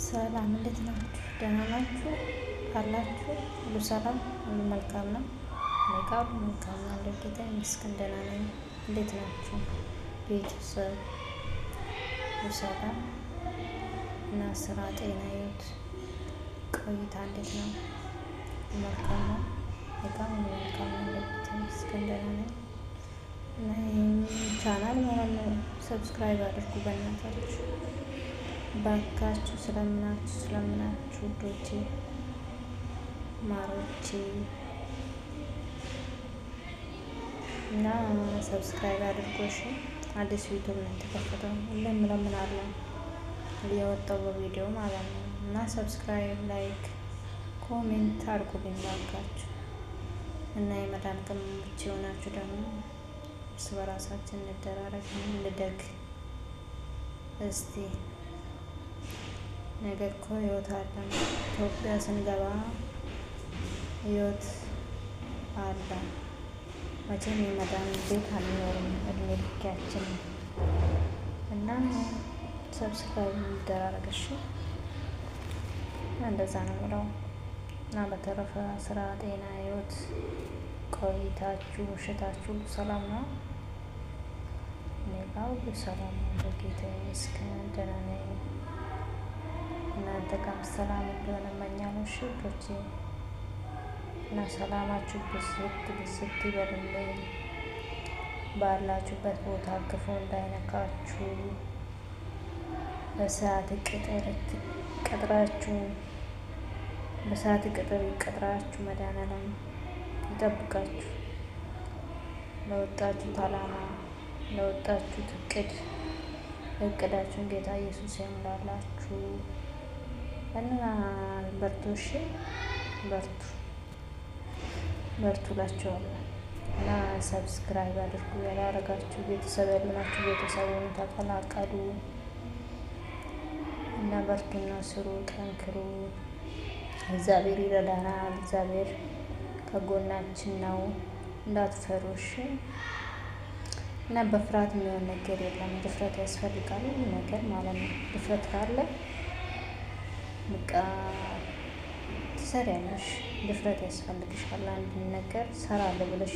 ሰላም እንዴት ናችሁ? ደህና ናችሁ አላችሁ? ሁሉ ሰላም፣ ሁሉ መልካም ነው። እኔ ጋር ሁሉ መልካም ነው። ጌታ ይመስገን ደህና ነኝ። እንዴት ናችሁ ቤተሰብ? ሁሉ ሰላም እና ስራ፣ ጤና፣ ህይወት፣ ቆይታ እንዴት ነው? መልካም ነው። እኔ ጋር ሁሉ መልካም ነው። ጌታ ይመስገን ደህና ነኝ። እና ይህን ቻናል ማለት ነው subscribe አድርጉ በእናታችሁ ባካችሁ፣ ስለምናችሁ ስለምናችሁ ውዶቼ ማሮቼ እና subscribe አድርጎ እሺ። አዲስ ዩቲዩብ ነው የተከፈተው። ሁሌም እለምናለሁ እየወጣው በቪዲዮ ማለት ነው። እና subscribe፣ like፣ comment አድርጉልኝ ባካችሁ። እና የመዳም ቅመሞች የሆናችሁ ደግሞ እርስ በራሳችን እንደራረግ፣ እንደግ። እስቲ ነገ እኮ ህይወት አለ። ኢትዮጵያ ስንገባ ህይወት አለ። መቼም የመዳም ቤት አንኖርም እድሜ ልኪያችን እና subscribe እንደራረግ እሺ። እንደዛ ነው የምለው። እና በተረፈ ስራ፣ ጤና፣ ህይወት፣ ቆይታችሁ፣ ምሽታችሁ ሁሉ ሰላም ነው? እኔ ጋር ሁሉ ሰላም ነው። በጌታ ይመስገን ደህና ነኝ። እናንተ ጋርም ሰላም እንዲሆን እመኛለሁ። እሺ ውዶቼ፣ እና ሰላማችሁ ብዝት ብዝት ይበልልኝ። ባላችሁበት ቦታ ክፉ እንዳይነካችሁ፣ በሰዓት ቅጥር ቀጥራችሁ በሰዓት ቅጥር ይቀጥራችሁ፣ መድኃኒዓለም ይጠብቃችሁ። ለወጣችሁት ዓላማ ለወጣችሁት እቅድ እቅዳችሁን ጌታ ኢየሱስ ያሙላላችሁ። እና በርቱ፣ እሺ በርቱ፣ በርቱ እላችኋለሁ። እና subscribe አድርጉ ያላረጋችሁ ቤተሰብ ያልሆናችሁ ቤተሰቡን ተቀላቀሉ። እና በርቱና ስሩ፣ ጠንክሩ። እግዚአብሔር ይረዳናል። እግዚአብሔር ከጎናችን ነው። እንዳትፈሩ እሺ። እና በፍርሃት የሚሆን ነገር የለም። ድፍረት ያስፈልጋል ሁሉ ነገር ማለት ነው። ድፍረት ካለ በቃ ትሰሪያለሽ። ድፍረት ያስፈልግሻል። አንድ ነገር ሰራለሁ ብለሽ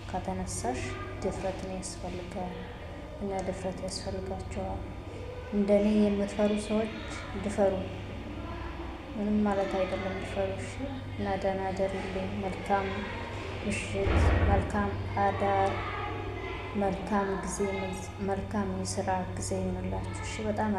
ከተነሳሽ ድፍረትን ያስፈልጋል። እና ድፍረት ያስፈልጋቸዋል። እንደኔ የምትፈሩ ሰዎች ድፈሩ። ምንም ማለት አይደለም። ድፈሩ እሺ። እና ደህና እደሩልኝ። መልካም ምሽት፣ መልካም አዳር፣ መልካም ጊዜ፣ መልካም የስራ ጊዜ ይሆንላችሁ። እሺ በጣም